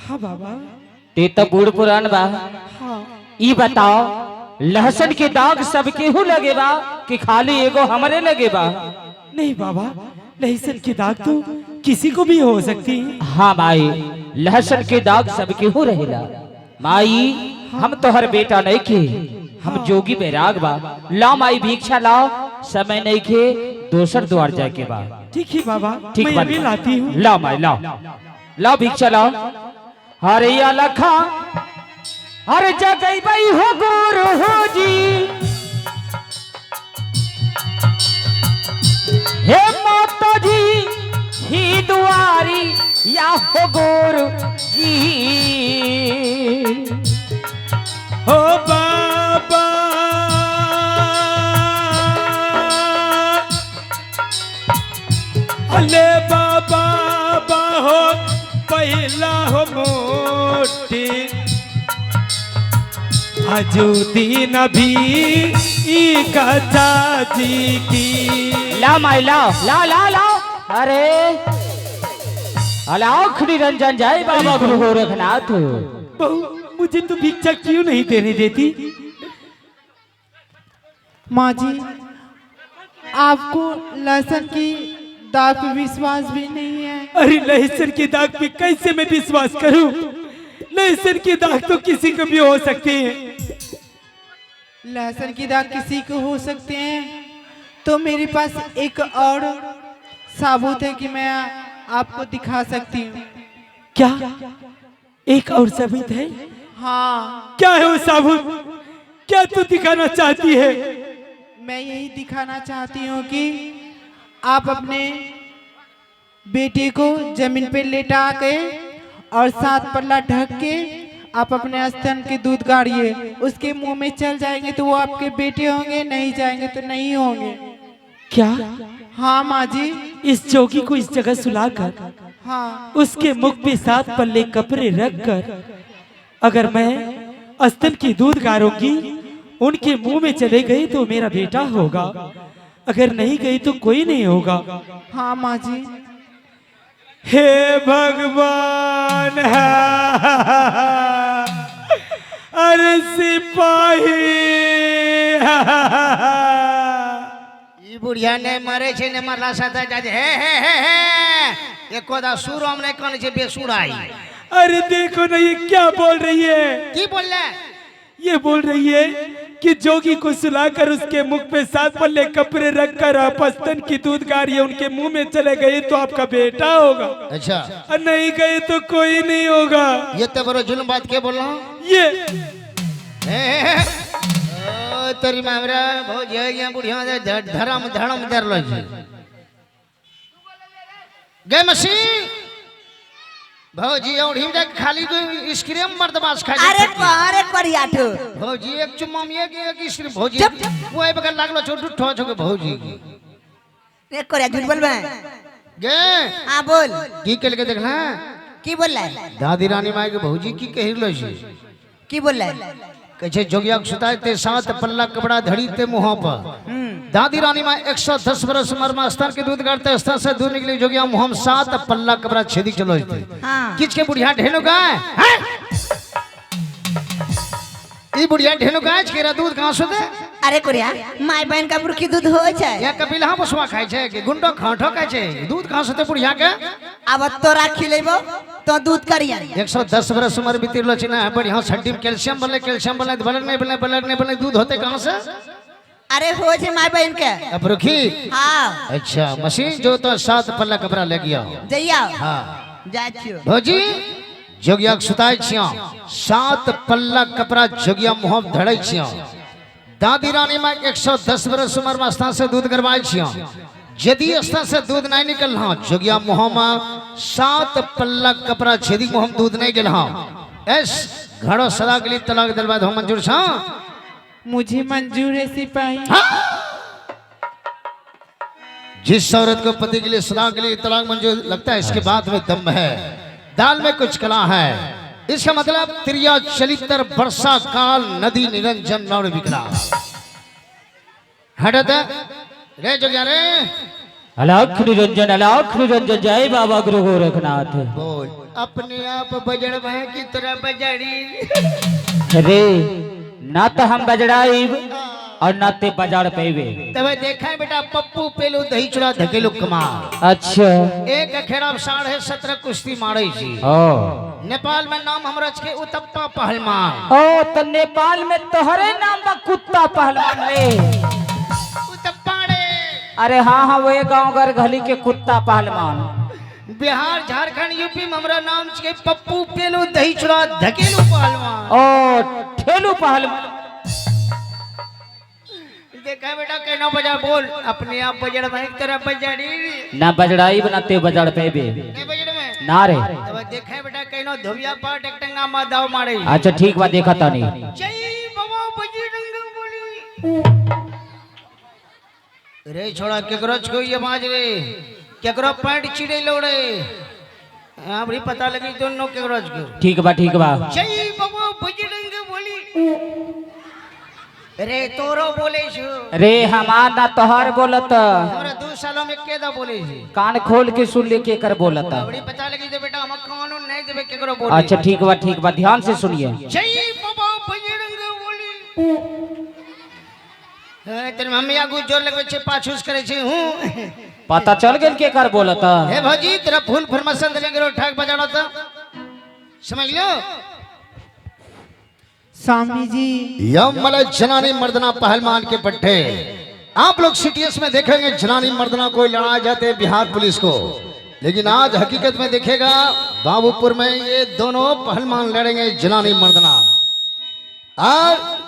हाँ बाबा। ते तो बूढ़ पुरान बा। हाँ। ई बताओ, लहसुन के दाग सब केहू लगे बा कि खाली एगो हमरे लगे बा? नहीं बाबा, लहसुन की दाग तो किसी को भी हो सकती है। हाँ माई, लहसुन के दाग सब केहू रहेला। माई, हम तो हर बेटा नहीं खे, हम जोगी बैराग बा। लाओ माई, भिक्षा लाओ, समय नहीं खे, दोसर द्वार जाए के बा। ठीक है बाबा। ठीक मैं बा। अभी लाती हूँ। लाओ माई, लाओ, लाओ भिक्षा लाओ। हरे या लखा हर जगई बई हो गुरु हो जी, हे माता जी ही दुआरी या हो गुरु जी। हो बाबा, अले बाबा हो पहला हो मोटी अजुद्दीन भी ई कचा जी की। लाओ माई, लाओ, लाओ, लाओ, लाओ। अरे अलाख निरंजन, जय बाबा गुरु गोरखनाथ। बहू, मुझे तो भिक्षा क्यों नहीं देने देती? माँ जी, आपको लहसुन की दाग पे विश्वास भी नहीं है? अरे, लहसुन की दाग पे कैसे मैं विश्वास करूं? लहसुन की दाग तो किसी को भी हो सकती है। लहसुन की दाग किसी को हो सकते हैं, तो मेरे पास एक और साबुत है कि मैं आपको दिखा सकती हूँ। क्या एक और सबूत है? हाँ। क्या है वो साबुत? क्या तू दिखाना चाहती है? मैं यही दिखाना चाहती हूँ कि आप अपने बेटे को जमीन पे लेटा के और सात पल्ला ढक के आप अपने स्तन के दूध गाड़िए। उसके मुंह में चल जाएंगे तो वो आपके बेटे होंगे, नहीं जाएंगे तो नहीं होंगे। क्या? हाँ माँ जी। इस जोगी को इस जगह सुलाकर, हाँ। उसके मुख पे सात पल्ले कपड़े रखकर अगर मैं स्तन की दूध गारूंगी, उनके मुंह में चले गए तो मेरा बेटा होगा, अगर नहीं गई तो कोई नहीं होगा। हाँ माँ जी। हे भगवान, अरे सिपाही। ई बुढ़िया ने मरे छै, ने मरला साथे जाइ छै, हे हे हे हे, एको दा सुर हम नहीं कहने छै बेसुर आई। अरे, देखो ना, ये क्या बोल रही है। की बोलले? ये बोल रही है कि जोगी को सुलाकर उसके मुख पे सात पल्ले कपड़े रखकर आप स्तन की दूध गाड़िए, उनके मुंह में चले गए तो आपका बेटा होगा और नहीं गए तो कोई नहीं होगा। ये तो बड़ो जुल्म बात के बोल रहा हूँ। ये हे, हे, हे। ओ तोरी मामरा भौजी, ये बुढ़िया दे धरम धरम दरलो जी गे मसी भौजी और हिम जाके खाली कोई आइसक्रीम मर्दबास खा। अरे अरे करियाठो। भौजी, एक चुम्मा में एक एक आइसक्रीम भौजी। चुप। वो आई बगल लागलो छो डुठो छो के भौजी। रे करिया, झूठ बोलबे? गे। हाँ, बोल। की कल के देखना? की बोल रहा है? दादी रानी माई के भौजी की कहि लो छी। की बोल रहा है? कहै छै जोगिया के सुताय ते सात पल्ला कपड़ा धड़ी ते मुँह पर। दादी रानी माँ 110 बरस उम्र में स्तन के दूध गाड़ते, स्तन से दूध निकली, जोगिया मुँह में सात पल्ला कपड़ा छेदी चलो जते। किच के बुढ़िया ढेनो गाय हैं? ई बुढ़िया ढेनो गाय केरा दूध कहाँ से दे? अरे कोरिया, माय बहन का बुरकी दूध हो जाए। या कपिल हाँ बसवा खाए छे कि गुंडो खांठो खाए छे? दूध कहाँ से दे बुढ़िया के? अब तोरा खिलेबो तो दूध करिया। 110 बरस उम्र बीती लो ना, बढ़िया हड्डी में कैल्शियम बनले, कैल्शियम बनले, ब्लड नहीं बनले, ब्लड नहीं बनले, दूध होते कहाँ से? अरे, हो छे my बहन के। अब रुखी। हाँ। अच्छा मशीन जो तो सात पल्ला कपड़ा ले गया। जइया। हाँ। जाइ छियो। भौजी, जोगिया के सुताय छियो, सात पल्ला कपड़ा जोगिया मुँह में धड़ै छियो, दादी रानी माँ 110 बरस उम्र में स्थान से दूध करवाए छियो, यदि स्थान से दूध नहीं निकल हाँ, जोगिया मुँह में सात पल्ला कपड़ा छेदी मुँह में दूध नहीं गेल हाँ, एस घड़ो सदा के लिए तलाक दिलवा दो, मंजूर छा? मुझे मंजूर है सिपाही। जिस औरत को पति के लिए सदा के लिए तलाक मंजूर, लगता है इसके बाद में दम है, दाल में कुछ कला है। इसका मतलब त्रिया चलितर वर्षा काल नदी निरंजन नौर विकला हटत रे जोगिया रे। अलख निरंजन, अलख निरंजन, जय बाबा गुरु गोरखनाथ। बोल। अपने आप बजड़ भाई की तरह बजड़ी। रे, ना तो हम बजड़ाइब और ना ते बजाड़ पेबे। तब देखा है बेटा, पप्पू पेलू दही चूड़ा धकेलू कमाल। अच्छा। एक अखेड़ा 17.5 कुश्ती मारे छी। ओ। नेपाल में नाम हमरा छे उतप्पा पहलवान। ओ, तो नेपाल में तोहरे नाम बा कुत्ता पहलवान रे? उतप्पा रे। अरे हाँ हाँ, वही गांव घर घली के कुत्ता पहलवान। बिहार, झारखंड, यूपी में हमरा नाम छे पप्पू पेलू दही चूड़ा धकेलू पहलवान। ओ, ठेलू पहलवान। देखा है बेटा, कहना बजा बोल, अपने आप बजड़ भाई की तरह बजड़ी। ना बजड़ाइब ना ते बजाड़ पेबे। नहीं बजड़ में। ना रे। तब देखा है बेटा, कहना धोबिया पाट एक टंगा मा दाव मारे। अच्छा, ठीक बा, देखा तानी। जय बाबा बजरंग बली। रे छोड़ा, केकरो छो ये बाज रे? केकरो पैंट चिड़े लोड़े? हाँ, बड़ी पता लगी दोनों केकरो छो। ठीक बा, ठीक बा। जय बाबा बजरंग बली। रे, तोरो बोले छो। रे, हमार ना तोहर बोलत। हमरा 2 सालों में केदा बोले छी। कान खोल के सुन ले, के कर बोलत। बड़ी पता लगी जे बेटा, हम कानून नहीं देबे केकरो बोले। अच्छा, ठीक बा, ठीक बा, ध्यान से सुनिए। जय बाबा बजरंग बली। हे, तेरे मम्मी आगू जोर लगबै छै, पाछूस करै छै हूं। पता चल गेल के कर बोलत। हे भौजी, तेरा फुल फरमाशन देले गेलो ठाक बजाना तो समझ लियो। स्वामी जी। यम मला जनानी मर्दना पहलवान के पट्टे। आप लोग सीटीएस में देखेंगे, जनानी मर्दना को लड़ाए जाते हैं बिहार पुलिस को, लेकिन आज हकीकत में देखेगा बाबूपुर में ये दोनों पहलवान लड़ेंगे, जनानी मर्दना। और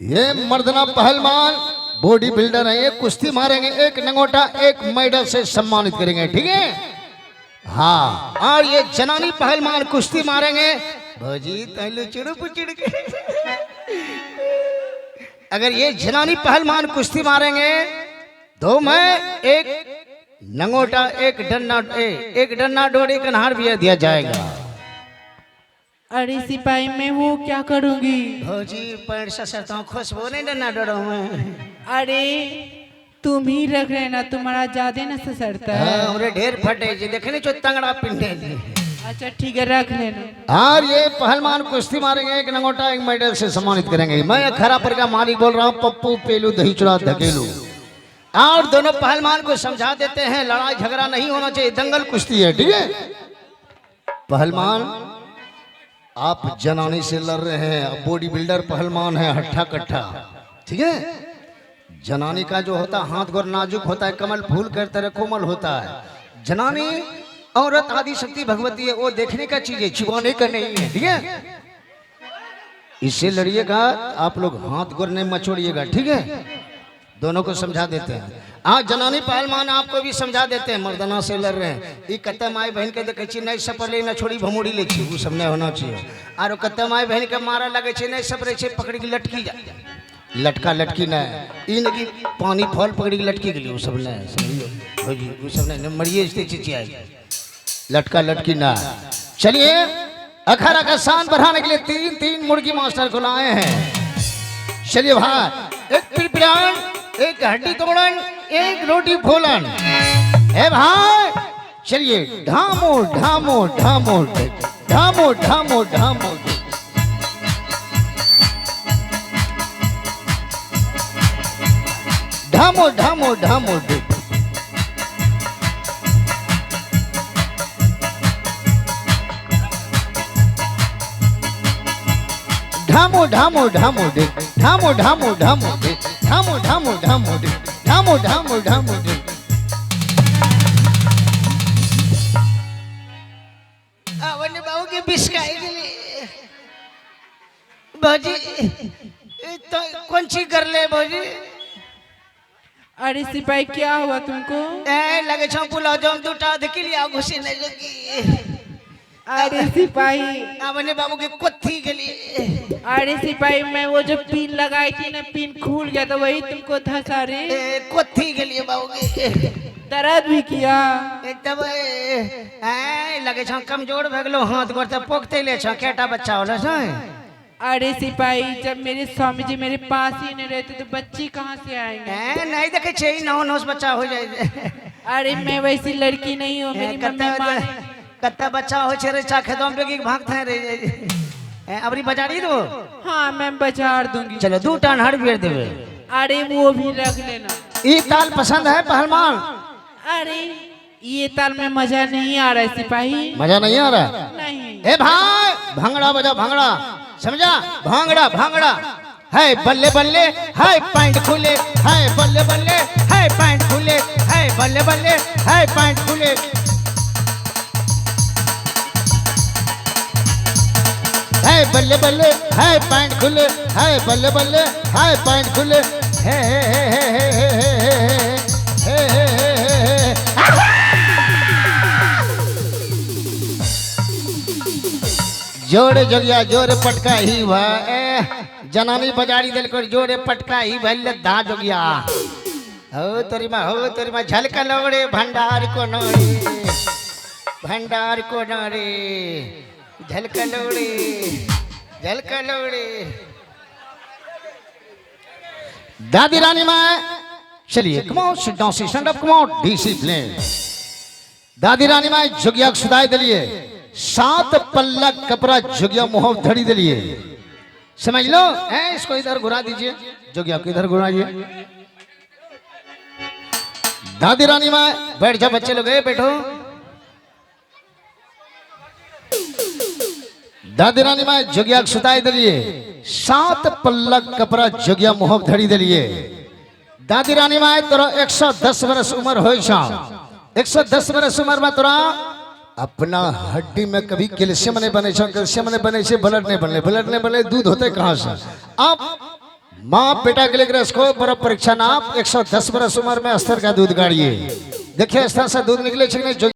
ये मर्दना पहलवान बॉडी बिल्डर है, ये कुश्ती मारेंगे, एक नंगोटा एक मेडल से सम्मानित करेंगे, ठीक है? हाँ, और ये जनानी पहलवान कुश्ती मारेंगे। भौजी, तहलू चुड़ू पुचड़ के। अगर ये जनानी पहलवान कुश्ती मारेंगे तो मैं एक नंगोटा, एक डन्ना, एक डन्ना डोरी कन्हार भी दिया जाएगा। अरे सिपाही, मैं वो क्या करूँगी? भौजी, पैर ससरता हूँ, खुशबू नहीं डन्ना डोरो में? अरे, तुम ही रख लेना, तुम्हारा ज्यादा न ससरता है। हाँ, हमरे ढेर फटे जी, देखे नहीं जो तंगड़ा पिंडे जी। अच्छा, ठीक है, रख लेना। और ये पहलवान कुश्ती मारेंगे, एक नंगोटा एक मेडल से सम्मानित करेंगे। मैं खरापर का मालिक बोल रहा हूँ, पप्पू पेलू दही चूड़ा धकेलू। और दोनों पहलवान को समझा देते हैं, लड़ाई झगड़ा नहीं होना चाहिए, दंगल कुश्ती है, ठीक है? पहलवान, आप जनानी से लड़ रहे हैं, बॉडी बिल्डर पहलवान है, हट्ठा कट्ठा, ठीक है? जनानी का जो होता है हाथ गोर नाजुक होता है, कमल फूल कर तरह कोमल होता है। जनानी औरत आदि शक्ति भगवती है, वो देखने का चीज है, छुआने का नहीं है, ठीक है? इससे लड़िएगा आप लोग, हाथ गोर नहीं मचोड़िएगा, ठीक है? दोनों को समझा देते हैं। आज जनानी पहलवान आपको भी समझा देते हैं, मर्दाना से लड़ रहे हैं। ई कत्ते माई बहन के देखे छी, नहीं सपरले ना छोड़ी भमोड़ी ले छी, उ सब नहीं होना चाहिए। आरो कत्ते माई बहन के मारा लगे छै, नहीं सपरे छै, पकड़ के लटकी जा, लटका लटकी नहीं, ई नहीं कि पानी फल पकड़ के लटकी गेली, उ सब नहीं, समझियो भौजी, उ सब नहीं, मरिए जेतै चिचियाई, लटका लटकी ना। चलिए, अखाड़ा का शान बढ़ाने के लिए तीन तीन मुर्गी मास्टर को लाए हैं। चलिए भाई, एक पिरपिरान, एक हड्डी तोड़न, एक रोटी फोलन है भाई। चलिए, ढामो ढामो ढामो ढामो ढामो ढामो। ढामो ढामो ढामो। ढामो ढामो ढामो डे, ढामो ढामो ढामो डे, ढामो ढामो ढामो डे, ढामो ढामो ढामो डे। आवने बाबू के बिस्काई गेली। भौजी, तो कौन चीज कर ले भौजी? अरे सिपाही, क्या हुआ तुमको? ए, लगे छौ पुलाव जम दूटा धकिलिया घुसी नहीं लगी। अरे सिपाही। आवने बाबू के कोथी गेली। अरे सिपाही, मैं वो जो पिन लगाई थी ना, पिन खुल गया तो वही तुमको धसा रे। ए, कोथी गेली बाबू के। दर्द भी किया? ए, तब ए, लगे छौ कमजोर भऽ गेलो, हाथ गोर तऽ पोखते ले छौ, केटा बच्चा होलो छै? अरे सिपाही, जब मेरे स्वामी जी मेरे पास ही नहीं रहते तो बच्ची कहाँ से आएंगे? ए, नहीं देखे छै, नौ नौ बच्चा हो जाए। अरे, मैं वैसी लड़की नहीं हूँ, मेरी मम्मी माने। कत्ता बच्चा हो छे रे चा खेतों पे की भागते हैं रे। ए, अबरी बजाड़ी दो। हाँ, मैं बाजार दूंगी। चलो दू टान हर बेर देवे। अरे, वो भी रख लेना। ई ताल पसंद है पहलवान? अरे, ये ताल में मजा नहीं आ रहा है सिपाही। मजा नहीं आ रहा? नहीं। ए भाई, भंगड़ा बजा, भंगड़ा, समझा? भांगड़ा, भांगड़ा है। बल्ले बल्ले है पैंट खुले है, बल्ले बल्ले है पैंट खुले है, बल्ले बल्ले है पैंट खुले है, बल्ले बल्ले है पैंट खुले है, बल्ले बल्ले है पैंट खुले हे हे हे हे हे हे हे हे हे हे हे हे। जोरे जोगिया जोरे पटका ही भा। ए जनानी बजारी दिल कर जोरे पटका ही भले दा जोगिया। हो तोरी माँ, हो तोरी माँ, झलका लवड़े भंडार को नोरे, भंडार को नोरे, झलका लवड़े, झलका लवड़े। दादी रानी माँ, चलिए, come on, sit down, stand up, come on, discipline. दादी रानी माँ जोगिया के सुताई दिलिए, 7 पल्ला कपड़ा जोगिया मुँह धड़ी दिलिए, समझ लो। ए, इसको इधर घुरा दीजिए, जोगिया को इधर घुराइए। दादी रानी माँ बैठ जाओ, बच्चे लोग, ए, बैठो। दादी रानी माँ जोगिया के सुताई दिलिए, 7 पल्ला कपड़ा जोगिया मुँह धड़ी दिलिए। दादी रानी माँ, तोरा 110 बरस उम्र हो, 110 बरस उम्र में तोरा अपना हड्डी में कभी कैल्शियम नहीं बने छो, कैल्शियम नहीं बने छे, ब्लड नहीं बनले, ब्लड नहीं बनले, दूध होते कहाँ से? आप माँ बेटा के लेकर इसको बड़ा परीक्षा नाप, 110 बरस उम्र में अस्तर का दूध गाड़िए, देखिए अस्तर से दूध निकले छे कि नहीं।